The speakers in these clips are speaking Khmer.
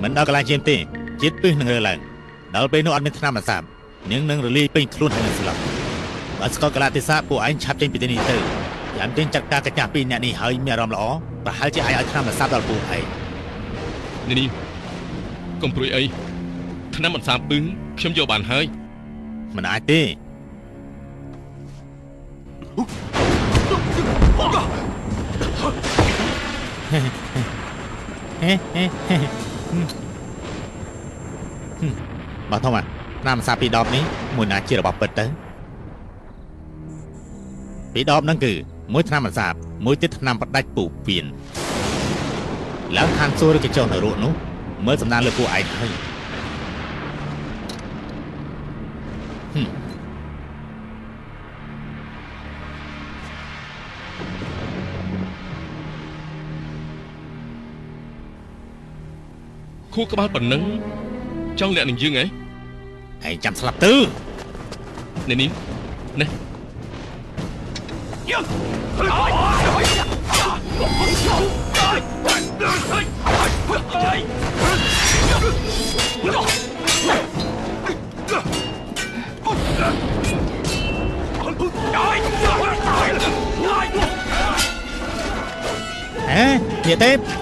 មិនដល់កន្លែងជាមទេជាតិពិសនឹងរើឡើងដល់ពេលនោះអត់មានថ្នាំអាសាបនាងនឹងរលាយពេញខ្លួនហើយនឹងស្លាប់បើស្គាល់កលៈទេសៈពួកឯងឆាប់ចេញពីទីនេះទៅយ៉ាងចេញចាត់ការកញ្ញាពីរអ្នកនេះហើយមានអារម្មណ៍ល្អប្រហែលជាអាចឲ្យថ្នាំអាសាបដល់ពួកឯងនេះកុំព្រួយអីថ្នាំអាសាបពឹងខ្ញុំយកបានហើយមិនអាចទេបាទធំថ្នាំអាសាបពីរដបនេះមួយណាជារបស់ពិតទៅពីរដបហ្នឹងគឺមួយថ្នាំអាសាបមួយទៀតថ្នាំផ្ដាច់ពូពៀនឡើងឋានសួគ៌ឬក៏ចុះនរកនោះមើលសំណាងលើពួកឯងហើយខួរក្បាលប៉ុណ្ណឹងចង់លាក់នឹងយើងហ៎ឯងចាំស្លាប់ទៅនេះនេះនេះហេនិយាយទេ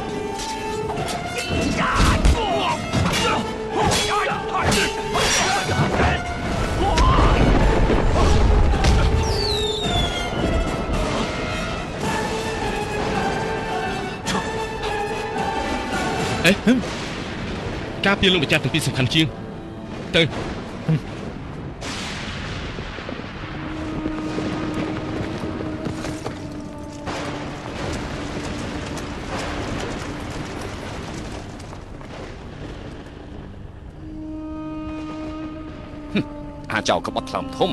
ការពារលោកម្ចាស់ទាំងពីរសំខាន់ជាងទៅអាចៅក្បត់ថ្លើមធំ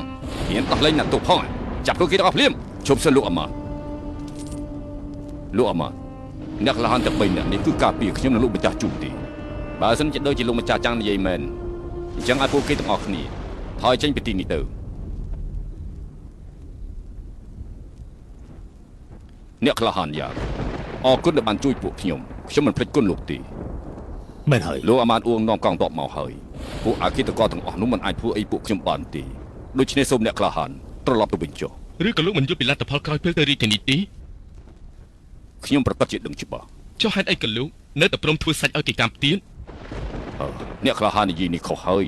មានដោះលែងអ្នកទោសផងចាប់ខ្លួនគេទាំងអស់ភ្លាមជប់សិនលោកអាម៉ាលោកអាម៉ាអ្នកលហនទាំង3នាក់នេះគឺការពារខ្ញុំនិងលោកម្ចាស់ជូទេបើសិនជាដូចជាលោកម្ចាស់ចាំងនិយាយមែនអញ្ចឹងឲ្យពួកគេទាំងអស់គ្នាថយចេញពីទីនេះទៅអ្នកក្លាហានយ៉ាងអរគុណដែលបានជួយពួកខ្ញុំខ្ញុំមិនភ្លេចគុណលោកទេមែនហើយលោកអាម៉ាតអួងនាំកងទ័ពមកហើយពួកអាគិតកទាំងអស់នោះមិនអាចធ្វើអីពួកខ្ញុំបានទេដូច្នេះសូមអ្នកក្លាហានត្រឡប់ទៅវិញចុះឬក៏លោកមិនយល់ពីលទ្ធផលក្រោយពេលទៅរាជធានីទេខ្ញុំប្រកាសជាដឹងច្បាស់ចុះហេតុអីក៏លោកនៅតែព្រមធ្វើសាច់ឲ្យគេតាមទៀតអ្នកក្លាហាននិយាយនេះខុសហើយ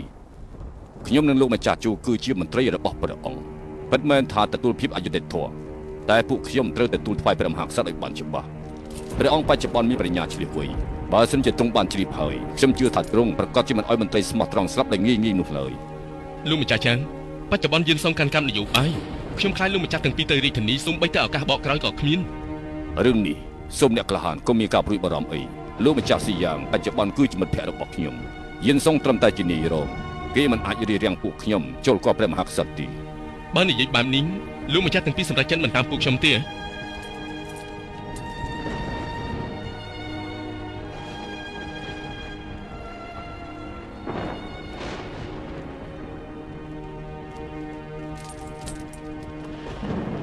ខ្ញុំនិងលោកម្ចាស់ជូគឺជាមន្ត្រីរបស់ព្រះអង្គពិតមែនថាទទួលភាពអយុត្តិធម៌តែពួកខ្ញុំត្រូវទទួលថ្វាយព្រះមហាក្សត្រឲ្យបានច្បាស់ព្រះអង្គបច្ចុប្បន្នមានប្រាជ្ញាឆ្លៀសវៃបើសិនជាទ្រង់បានជ្រាបហើយខ្ញុំជឿថាទ្រង់ប្រកាសជាមិនឲ្យមន្ត្រីស្មោះត្រង់ស្លាប់ដោយងាយងាយនោះឡើយលោកម្ចាស់ចាងបច្ចុប្បន្នយើងសងកាន់កម្មនយោបាយខ្ញុំខ្លាចលោកម្ចាស់ទាំងពីរទៅរាជធានីសូម្បីតែឱកាសបកក្រោយក៏គ្មានរឿងនេះសូមអ្នកក្លាហានកុំមានការព្រួយបារម្ភអីលោកម្ចាស់ស៊ីយ៉ាងបច្ចុប្បន្នគឺជាមិត្តភក្តិរបស់ខ្ញុំយិនសុងត្រឹមតែជានាយរងគេមិនអាចរារាំងពួកខ្ញុំចូលគាល់ព្រះមហាក្សត្រទេបើនិយាយបែបនេះលោកម្ចាស់ទាំងពីរសម្រេចចិត្តមិនតាមពួកខ្ញុំទេ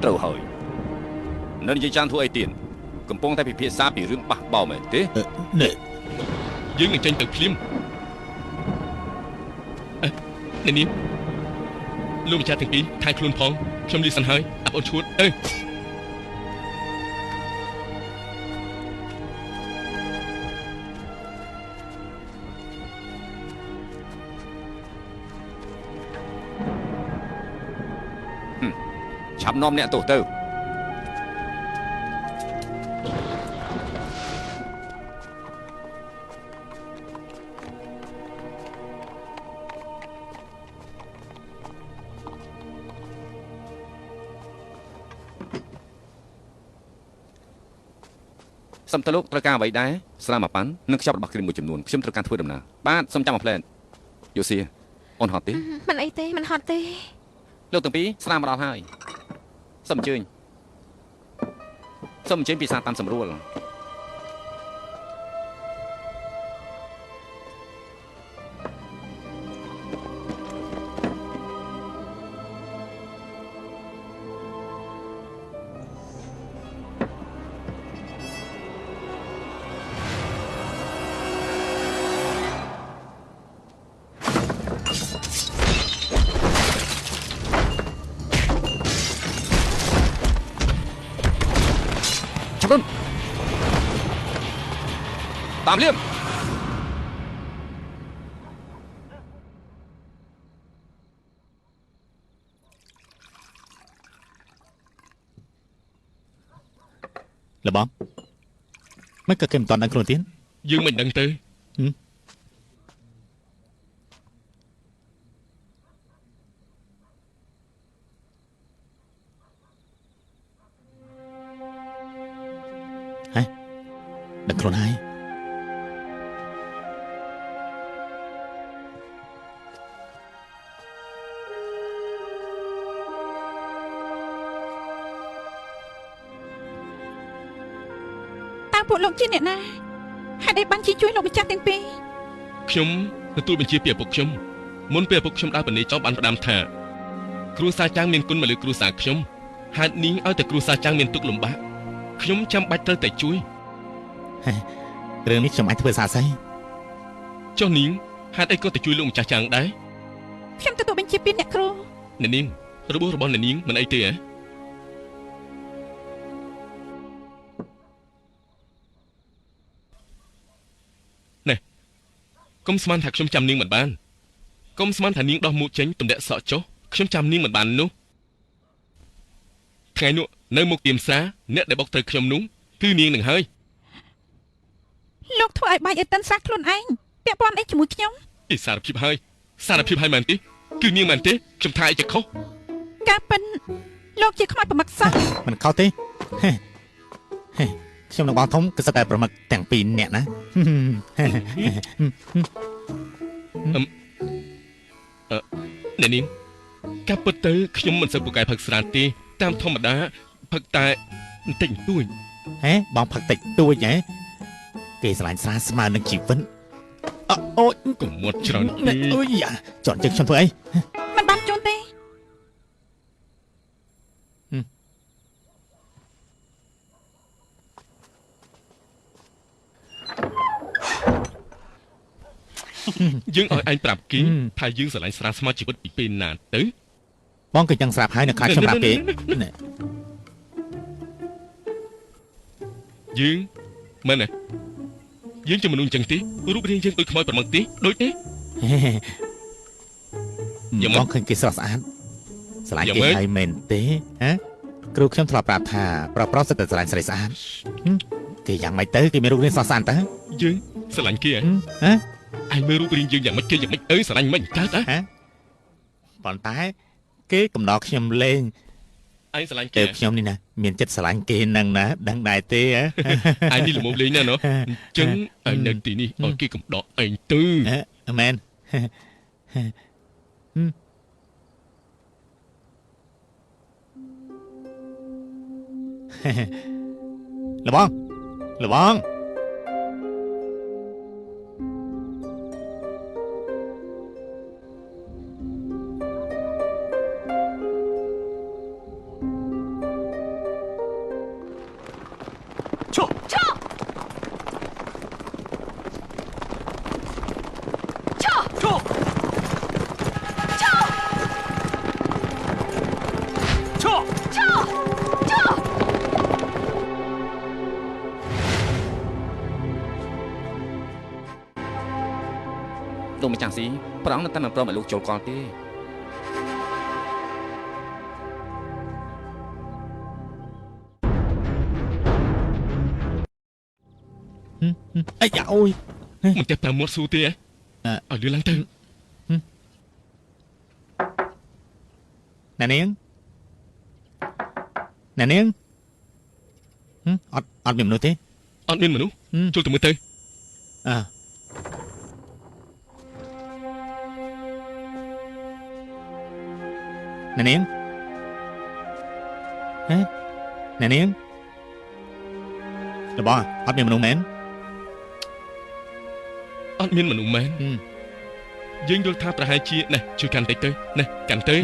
ត្រូវហើយនៅនិយាយចានធ្វើអីទៀតកំពុងតែពិភាក្សាពីរឿងបះបោមែនទេនេះយើងនឹងចេញទៅភ្លាមនេះលោកម្ចាស់ទាំងពីរថែខ្លួនផងខ្ញុំលីសិនហើយអាប់អូនឈួតទៅឆាប់នាំអ្នកទោសទៅសំតលោកត្រូវការអ្វីដែរស្រាមប៉ាន់និងខ្ចប់របស់គ្រីមមួយចំនួនខ្ញុំត្រូវការធ្វើដំណើរបាទសូមចាំមួយផ្លែយោសៀអូនហត់ទេមិនអីទេមិនហត់ទេលោកទាំងពីរស្រាមមកដល់ហើយសូមអញ្ជើញសូមអញ្ជើញពិសាតាមសម្រួល តាមលៀមលបងមិនក៏គេមិនតាន់ដឹងខ្លួនទៀតយើងមិនដឹងទេហេដឹងខ្លួនហើយពួកលោកជាអ្នកណាហេតុអីបានជាជួយលោកម្ចាស់ទាំងពីរខ្ញុំទទួលបញ្ជាពីឪពុកខ្ញុំមុនពេលឪពុកខ្ញុំដើរបនីចោលបានផ្ដាំថាគ្រួសារចាងមានគុណមកលើគ្រួសារខ្ញុំហេតុនេះឲ្យតែគ្រួសារចាងមានទុក្ខលំបាកខ្ញុំចាំបាច់ត្រូវតែជួយរឿងនេះខ្ញុំអាចធ្វើសាស័យចុះនាងហេតុអីក៏ទៅជួយលោកម្ចាស់ចាងដែរខ្ញុំទទួលបញ្ជាពីអ្នកគ្រូអ្នកនាងរបួសរបស់អ្នកនាងមិនអីទេហ៎កុំស្មានថាខ្ញុំចាំនាងមិនបានកុំស្មានថានាងដោះមួកចេញទម្លាក់សក់ចុះខ្ញុំចាំនាងមិនបាននោះថ្ងៃនោះនៅមុខទៀមស្រាអ្នកដែលបុកត្រូវខ្ញុំនោះគឺនាងនឹងហើយលោកធ្វើឲ្យបាច់ឲ្យតិនសាសខ្លួនឯងពាក់ព័ន្ធអីជាមួយខ្ញុំអីសារភាពហើយសារភាពហើយមែនទេគឺនាងមែនទេខ្ញុំថាអីจะខុសការពិនលោកជាខ្មោចប្រមឹកសោះមិនខុសទេខ្ញុំនឹងបងធំគឺសិតតែប្រមឹកទាំងពីរអ្នកណាអ្នកនាងការពិតទៅខ្ញុំមិនសូវពូកែផឹកស្រាទេតាមធម្មតាផឹកតែបន្តិចបន្តួចហេបងផឹកតិចតួចហ៎គេស្រឡាញ់ស្រាស្មើនឹងជីវិតអូយកុំមាត់ច្រើនពេកអូយចន់ជើងខ្ញុំធ្វើអីមិនបានជូនទេយើងឲ្យឯងប្រាប់គេថាយើងស្រឡាញ់ស្រាស្មើជីវិតពីពេលណាទៅបងក៏ចឹងស្រាប់ហើយនៅខាងខ្ញុំប្រាប់គេយើងមែនទេយើងជាមនុស្សចឹងទេរូបរាងយើងដូចខ្មោចប្រមឹកទេដូចទេយ៉ាងបងឃើញគេស្រស់ស្អាតស្រឡាញ់គេហើយមែនទេហ៎គ្រូខ្ញុំធ្លាប់ប្រាប់ថាប្រុសៗសិតតែស្រឡាញ់ស្រីស្អាតគេយ៉ាងម៉េចទៅគេមានរូបរាងស្រស់ស្អាតតើយើងស្រឡាញ់គេហ៎ឯងមើលរូបរាងយើងយ៉ាងម៉េចគេយ៉ាងម៉េចអើស្រឡាញ់មិនកើតហ៎ប៉ុន្តែគេកំដរខ្ញុំលេងឯងស្រឡាញ់គេខ្ញុំនេះណាមានចិត្តស្រឡាញ់គេនឹងណាដឹងដែរទេហ៎ឯងនេះល្មមលេងណាណោះអញ្ចឹងឯងនៅទីនេះឲ្យគេកំដរឯងទៅមែនលបងលបងលោកម្ចាស់ស៊ីព្រះអង្គនៅតែមិនព្រមឲ្យលោកចូលកលទេអីយ៉ាអូយមិនចេះប្រើមាត់ស៊ូទេឲ្យលឿនឡើងទៅណានាងណានាងអត់មានមនុស្សទេអត់មានមនុស្សចូលទៅមើលទៅអើណានាងហេណានាងរបស់អត់មានមនុស្សមែនអត់មានមនុស្សមែនយើងយល់ថាប្រហែលជាណែជួយកាន់តិចទៅណែកាន់ទៅ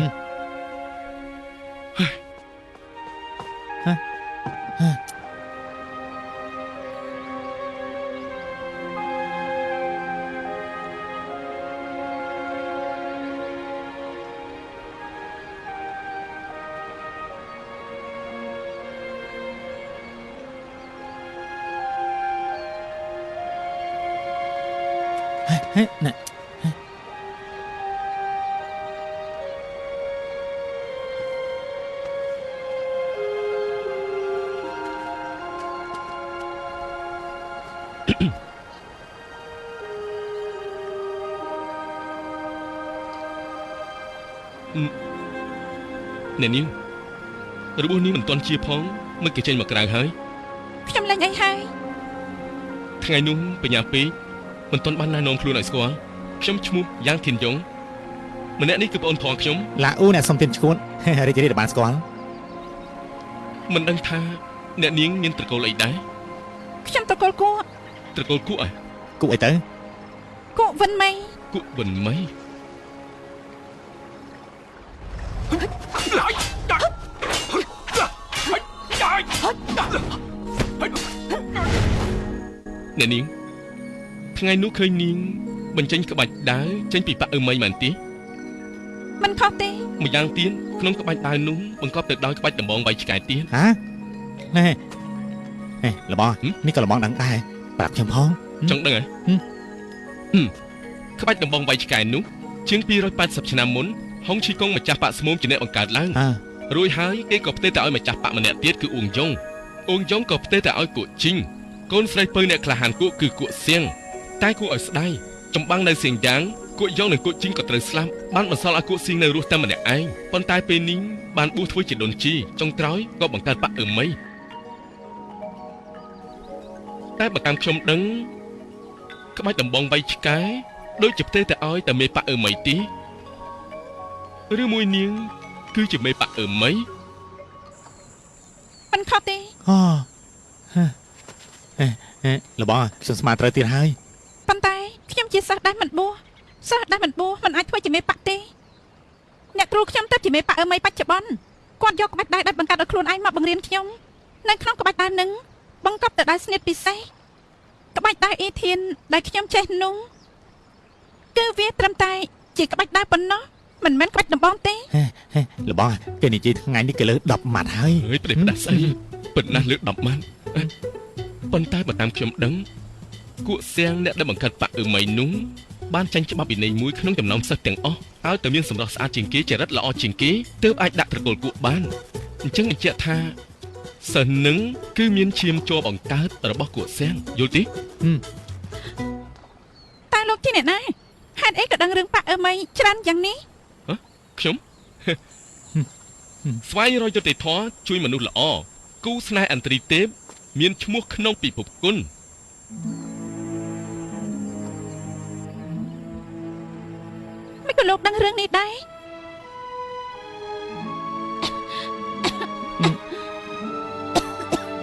ហេណែអ្នកនាងរបួសនេះមិនទាន់ជាផងមិនគេចេញមកក្រៅហើយខ្ញុំលែងអីហើយថ្ងៃនោះបញ្ញាពេកមិនទាន់បានណែនាំខ្លួនឲ្យស្គាល់ខ្ញុំឈ្មោះយ៉ាងធានយងម្នាក់នេះគឺប្អូនផងខ្ញុំឡាអ៊ូអ្នកសុំទានឈួនរីករាយដែលបានស្គាល់មិនដឹងថាអ្នកនាងមានត្រកូលអីដែរខ្ញុំត្រកូលគក់ត្រកូលគក់អីគក់អីទៅគក់វិនមីគក់វិនមីអ្នកនាងថ្ងៃនោះឃើញនាងបញ្ចេញក្បាច់ដាវចេញពីប៉ាអឺមីមែនទេមិនខុសទេម្យ៉ាងទៀតក្នុងក្បាច់ដាវនោះបង្កប់ទៅដោយក្បាច់ដំបងវៃឆ្កែទៀតហាណែហេលបងនេះក៏លបងដឹងដែរប្រាប់ខ្ញុំផងចង់ដឹងហ៎ក្បាច់ដំបងវៃឆ្កែនោះជាង280ឆ្នាំមុនហុងឈីកុងម្ចាស់ប៉ាក់ស្មូមជាអ្នកបង្កើតឡើងរួចហើយគេក៏ផ្ទេរទៅឲ្យម្ចាស់ប៉ាក់ម្នាក់ទៀតគឺអ៊ូងយ៉ុងអ៊ូងយ៉ុងក៏ផ្ទេរទៅឲ្យគក់ជីងកូនស្រីពៅអ្នកក្លាហានគក់គឺគក់សៀងតែគួរឲ្យស្ដាយចម្បាំងនៅសៀងយ៉ាងគក់យ៉ុងនិងគក់ជីងក៏ត្រូវស្លាប់បានបន្សល់ឲ្យគក់សៀងនៅរស់តែម្នាក់ឯងប៉ុន្តែពេលនេះបានបួសធ្វើជាដូនជីចុងក្រោយក៏បង្កើតប៉ាក់អឺមីតែបើតាមខ្ញុំដឹងក្បាច់ដំបងវៃឆ្កែដូចជាផ្ទេរទៅឲ្យតែមេប៉ាក់អឺមីទីឬមួយនាងគឺជាមេប៉ាក់អឺមីមិនខុសទេអូហេហេលបងខ្ញុំស្មានត្រូវទៀតហើយប៉ុន្តែខ្ញុំជាសិស្សដែលមិនបួសសិស្សដែលមិនបួសមិនអាចធ្វើជាមេប៉ាក់ទេអ្នកគ្រូខ្ញុំទៅជាមេប៉ាក់អឺមីបច្ចុប្បន្នគាត់យកក្បាច់ដែរដែលបង្កើតឲ្យខ្លួនឯងមកបង្រៀនខ្ញុំនៅក្នុងក្បាច់ដែរនឹងបង្កប់ទៅដោយស្នៀតពិសេសក្បាច់ដែរអ៊ីធានដែលខ្ញុំចេះនោះគឺវាត្រឹមតែជាក្បាច់ដែរប៉ុណ្ណោះមិនមែនក្បាច់ដំបងទេហេលបងគេនិយាយថ្ងៃនេះគេលើ10ម៉ាត់ហើយអើយប្រេះផ្ដាស់ស្អីពិតណាស់លើ10ម៉ាត់ប៉ុន្តែបើតាមខ្ញុំដឹងគក់សៀងអ្នកដែលបង្កើតប៉ាក់អឺមីនោះបានចាញ់ច្បាប់វិន័យមួយក្នុងចំណោមសិស្សទាំងអស់ឲ្យតែមានសម្រស់ស្អាតជាងគេចរិតល្អជាងគេទើបអាចដាក់ត្រកូលគក់បានអញ្ចឹងបញ្ជាក់ថាសិស្សនឹងគឺមានឈាមជ័របង្កើតរបស់គក់សៀងយល់ទេតើលោកជាអ្នកណាហេតុអីក៏ដឹងរឿងប៉ាក់អឺមីច្រើនយ៉ាងនេះខ្ញុំស្វែងរកយុត្តិធម៌ជួយមនុស្សល្អគូស្នេហ៍អន្ត្រីទេពមានឈ្មោះក្នុងពិភពគុណមិនក៏លោកដឹងរឿងនេះដែរ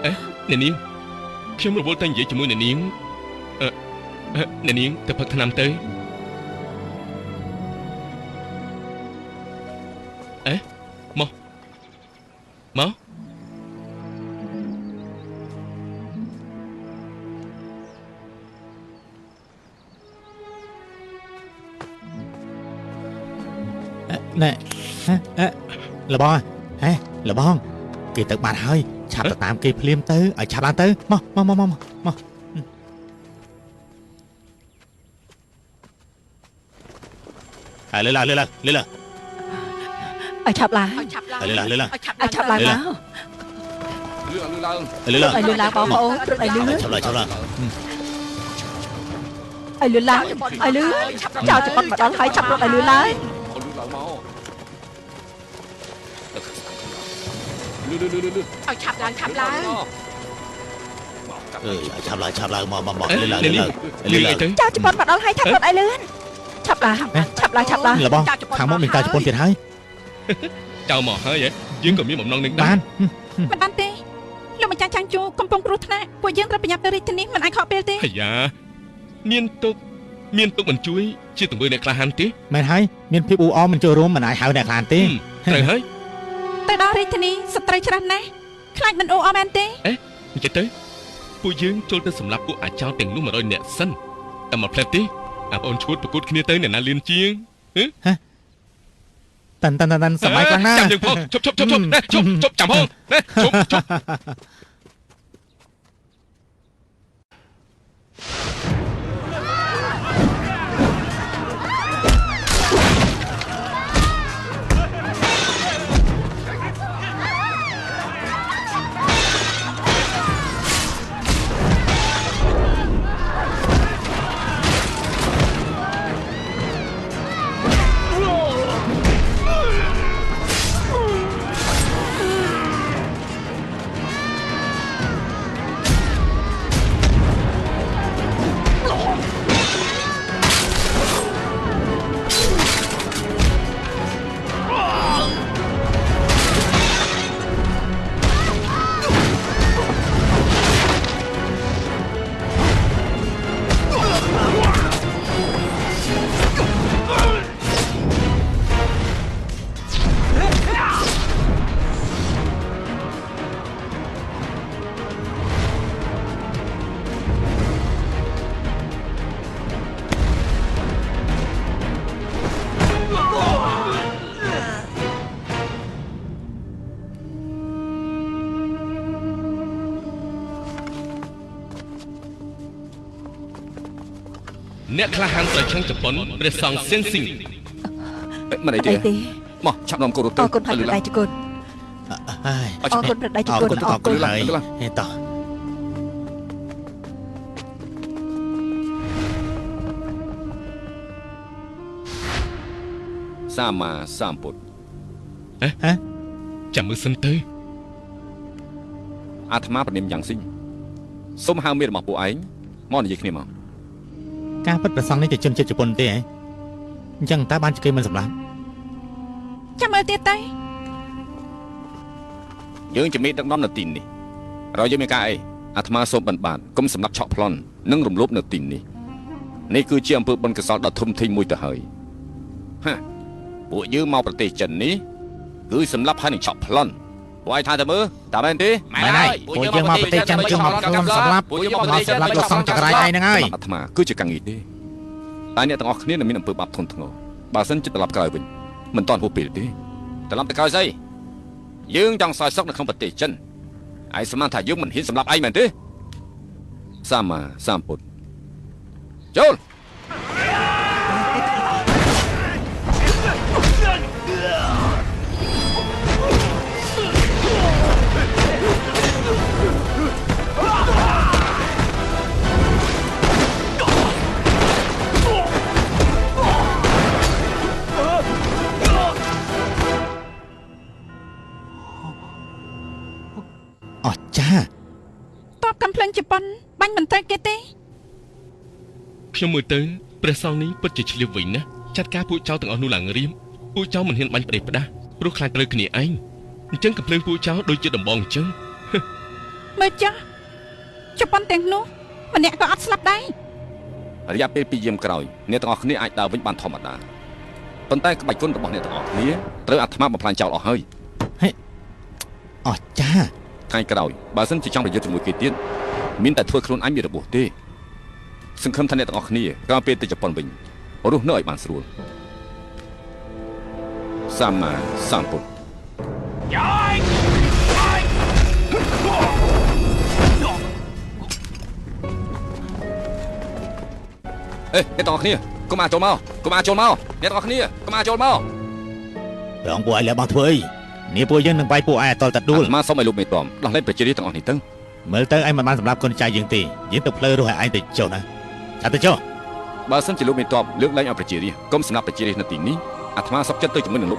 អេអ្នកនាងខ្ញុំរវល់តែនិយាយជាមួយអ្នកនាងអ្នកនាងទៅផឹកថ្នាំទៅអេមកមកណែហេលបងហេលបងគេទៅបាត់ហើយឆាប់ទៅតាមគេភ្លាមទៅឲ្យឆាប់ឡើងទៅមកមកមកមកមកហើយលើឡើងលើឡើងលើឡើងឲ្យឆាប់ឡើងឲ្យលើឡើងលើឡើងឲ្យឆាប់ឡើងមកលឿនឡើងលឿនឡើងឲ្យលឿនឡើងបងប្អូនរត់ឲ្យលឿនឆាប់ឡើងឆាប់ឡើងឲ្យលឿនឡើងឲ្យលឿនចោលចប៉ុតមកដល់ហើយឆាប់រត់ឲ្យលឿនឡើង លឿនលឿនលឿន ឲ្យឆាប់ឡើងឆាប់ឡើង អើយឆាប់ឡើងឆាប់ឡើងមកមកមកលឿនឡើងលឿនឡើងលឿនឡើង ចោលជប៉ុនមកដល់ហើយឆាប់រត់ឲ្យលឿនឆាប់ឡើងឆាប់ឡើងឆាប់ឡើង លបងខាងមុខមានចោលជប៉ុនទៀតហើយ ចោលមកហើយយើងក៏មានបំណងនឹងដែរ មិនបានទេលោកម្ចាស់ចាងជូកំពុងគ្រោះថ្នាក់ពួកយើងត្រូវប្រញាប់ទៅរាជធានីមិនអាចខកពេលទេ អាយ៉ាមានទុកមានទុកមិនជួយជាទង្វើអ្នកក្លាហានទេ មែនហើយមានភាពអ៊ូអរមិនចូលរួមមិនអាចហៅអ្នកក្លាហានទេ ត្រូវហើយ ទៅដល់រាជធានីស្ត្រីច្រើនណាស់ខ្លាចមិនអ៊ូអរមែនទេ អេអញ្ចឹងទៅពួកយើងចូលទៅសម្លាប់ពួកអាចោលទាំងនោះ100នាក់សិនតែមកផ្លែតទេអាបងឈួតប្រកួតគ្នាទៅអ្នកណាលឿនជាង ហ៎តាន់តាន់តាន់សម័យខ្លាំងណាស់ ចាំយើងផងជប់ជប់ជប់ជប់ជប់ជប់ចាំផងជប់ជប់ អ្នកក្លាហានប្រឆាំងជប៉ុនព្រះសង្ឃសៀងស៊ីងមិនអីទេមកឆាប់នាំកូនរត់ទៅអរគុណព្រះតេជគុណអរគុណព្រះតេជគុណអរគុណហើយតោះសាមាសម្ពុទ្ធហ៎ចាំមើលសិនទៅអាត្មាប្រនាមយ៉ាងស៊ីងសូមហៅមេរបស់ពួកឯងមកនិយាយគ្នាមកការពិតប្រសងនេះជាជនជាតិជប៉ុនទេហ៎អញ្ចឹងតើបានគេមិនសម្លាប់ចាំមើលទៀតទៅយើងជាមេដឹកនាំនៅទីនេះរយយើងមានការអីអាត្មាសូមបិណ្ឌបាតកុំសម្លាប់ឆក់ប្លន់និងរំលោភនៅទីនេះនេះគឺជាអំពើបុណ្យកុសលដ៏ធំធេងមួយទៅហើយហាពួកយើងមកប្រទេសចិននេះគឺសម្លាប់ហើយនឹងឆក់ប្លន់ពួកឯងថាទៅមើលតាមមែនទេមែនហើយពួកយើងមកប្រទេសចិនគឺមកប្លន់សម្លាប់មកសម្លាប់លោកសង្ឃចក្រៃឯងហ្នឹងហើយអាត្មាគឺជាការងារទេតែអ្នកទាំងអស់គ្នានឹងមានអំពើបាបធ្ងន់ធ្ងរបើសិនជាត្រឡប់ក្រោយវិញមិនតាន់ហួសពេលទេត្រឡប់ទៅក្រោយស្អីយើងចង់សោយសុខនៅក្នុងប្រទេសចិនឯងស្មានថាយើងមិនហ៊ានសម្លាប់ឯងមែនទេសាមាសម្ពុទ្ធចូលអស្ចារ្យតបកំភ្លើងជប៉ុនបាញ់មិនត្រូវគេទេខ្ញុំមើលទៅព្រះសង្ឃនេះពិតជាឆ្លៀសវិញណាចាត់ការពួកចៅទាំងអស់នោះឡើងរៀមពួកចៅមិនហ៊ានបាញ់ប្រេះផ្ដាស់ព្រោះខ្លាចត្រូវគ្នាឯងអញ្ចឹងកំភ្លើងពួកចៅដូចជាដំបងអញ្ចឹងមើលចាស់ជប៉ុនទាំងនោះម្នាក់ក៏អត់ស្លាប់ដែររយៈពេល2យាមក្រោយអ្នកទាំងអស់គ្នាអាចដើរវិញបានធម្មតាប៉ុន្តែក្បាច់គុណរបស់អ្នកទាំងអស់គ្នាត្រូវអាត្មាបំផ្លាញចោលអស់ហើយហេអស្ចារ្យថ្ងៃក្រោយបើសិនជាចង់ប្រយុទ្ធជាមួយគេទៀតមានតែធ្វើខ្លួនឯងមានរបួសទេសង្ឃឹមថាអ្នកទាំងអស់គ្នាក្រោយពេលទៅជប៉ុនវិញរស់នៅឲ្យបានស្រួលសម្មាសម្ពុទ្ធអេអ្នកទាំងអស់គ្នាកុំអាចចូលមកកុំអាចចូលមកអ្នកទាំងអស់គ្នាកុំអាចចូលមករងពួកឯងលះបង់ធ្វើអីនេះពួកយើងនឹងបាយពួកឯងអត់តដួលអាត្មាសូមឲ្យលោកមេតមដោះលែងប្រជារាស្ត្រទាំងអស់នេះទៅមើលទៅឯងមិនបានសម្រាប់កូនចៅយើងទេយើងទៅផ្លូវរស់ឲ្យឯងទៅចុះណាឆាប់ទៅចុះបើសិនជាលោកមេតមលើកលែងឲ្យប្រជារាស្ត្រកុំសម្រាប់ប្រជារាស្ត្រនៅទីនេះអាត្មាសុខចិត្តទៅជាមួយនឹងលោក